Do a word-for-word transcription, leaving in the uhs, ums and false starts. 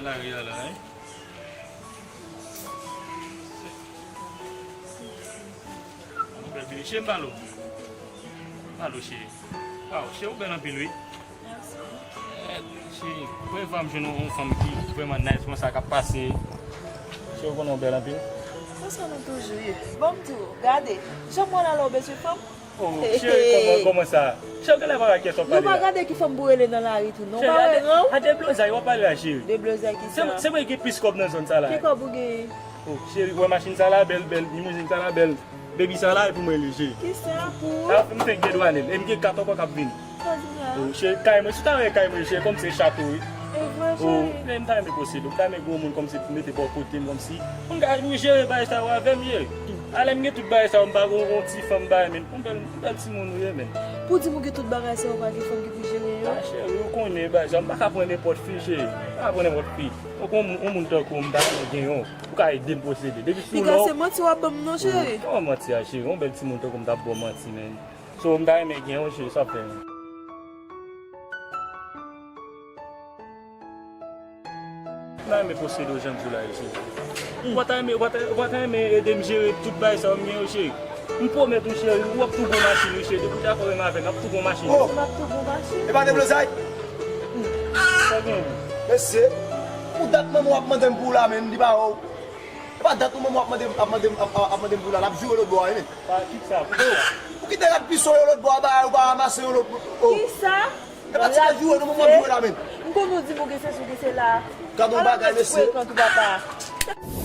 Lari a la, hein? Bèl vini, cheri, m pale w. Pale w, cheri. Waw, cheri, ou bèl anpil, wi. Mèsi. Eh, cheri, premye fwa m jwenn yon fanm ki vrèman nice konsa k ap pase. Cheri, ou konnen w bèl anpil. Konsa nou toujou ye. Ban m di w, gade, jan m wè l la, ou bezwen fanm? Oh, cheri, kòman, kòman sa? Cheri, genlè pa wè kiyès w ap pale la. Ou pa gade ki fanm pou rele nan lari tou, non? Ou pa wè ran w? A deblozay w ap pale la, cheri. Deblozay ki sa? Se, se mwen ki gen plis kòb nan zòn sa la. Ki kòb ou genyen? Oh, cheri, ou wè machin sa la bèl, bèl, limouzen sa la bèl. Baby sa la, e pou mwen li, cheri. Kisa pou? Sa fè m fenk dedwane l. E m gen kat ankò k ap vini. Sa di la? Oh, cheri, kay mwen, si w ta wè kay mwen, cheri, kòm se chato, wi. E vre, cheri? Oh, men m ta renmen posede w. M ta renmen gen yon moun kòmsi pou mete bò kote m, kòmsi pou m ka, pou jere bagay sa yo avè m, cheri. Alè m gen tout bagay sa yo, m pa gen yon ti fanm bay, men yon bèl, yon bèl timoun ou ye, men. Pou di m ou gen tout bagay sa yo, pa gen fanm ki pou jere yo? Ah, cheri, ou konnen bagay sa yo, m pa ka pran nenpòt fi, cheri. M pa ka pran nenpòt fi. Donk, yon moun, yon moun tankou w, m ta renmen gen yon. Ou ka ede m posede. Depi sou lò. Piga se manti w ap ban m non, cheri. Kòman manti a, cheri? Yon bèl timoun tankou m t ap ba w manti, men. So, m ta renmen gen yon, cheri, sa fè. M ta renmen posede w jan m di w la, cheri. Ou pa ta renmen, ou pa ta, ou pa ta renmen ede m jere tout bagay sa yo m gen yo, cheri? M pwomèt ou, cheri, w ap tou gon machin, wi, cheri. Depi w dakò renmen avè m, w ap tou gon machin. Oh! M ap tou gon machin. E pa deblozay? Sa gen? Mesye, pou dat manman w ap mande m pou w la, men, li pa wè w. E pa dat manman w ap mande, ap mande, ap, ap, ap mande m pou w la, l ap joure lòt bò a, wi, men. Pa kit sa, koupe sa. Ou kite rad pison yo lòt bò a, ba, ou pa ranmase yo lòt, oh. Kisa? E pa ti rad joure, non, manman w ap joure la, men. M konn ou di m ou gen sesi, ou gen sela. Gad yon bagay, mesye. Frekan tou, papa.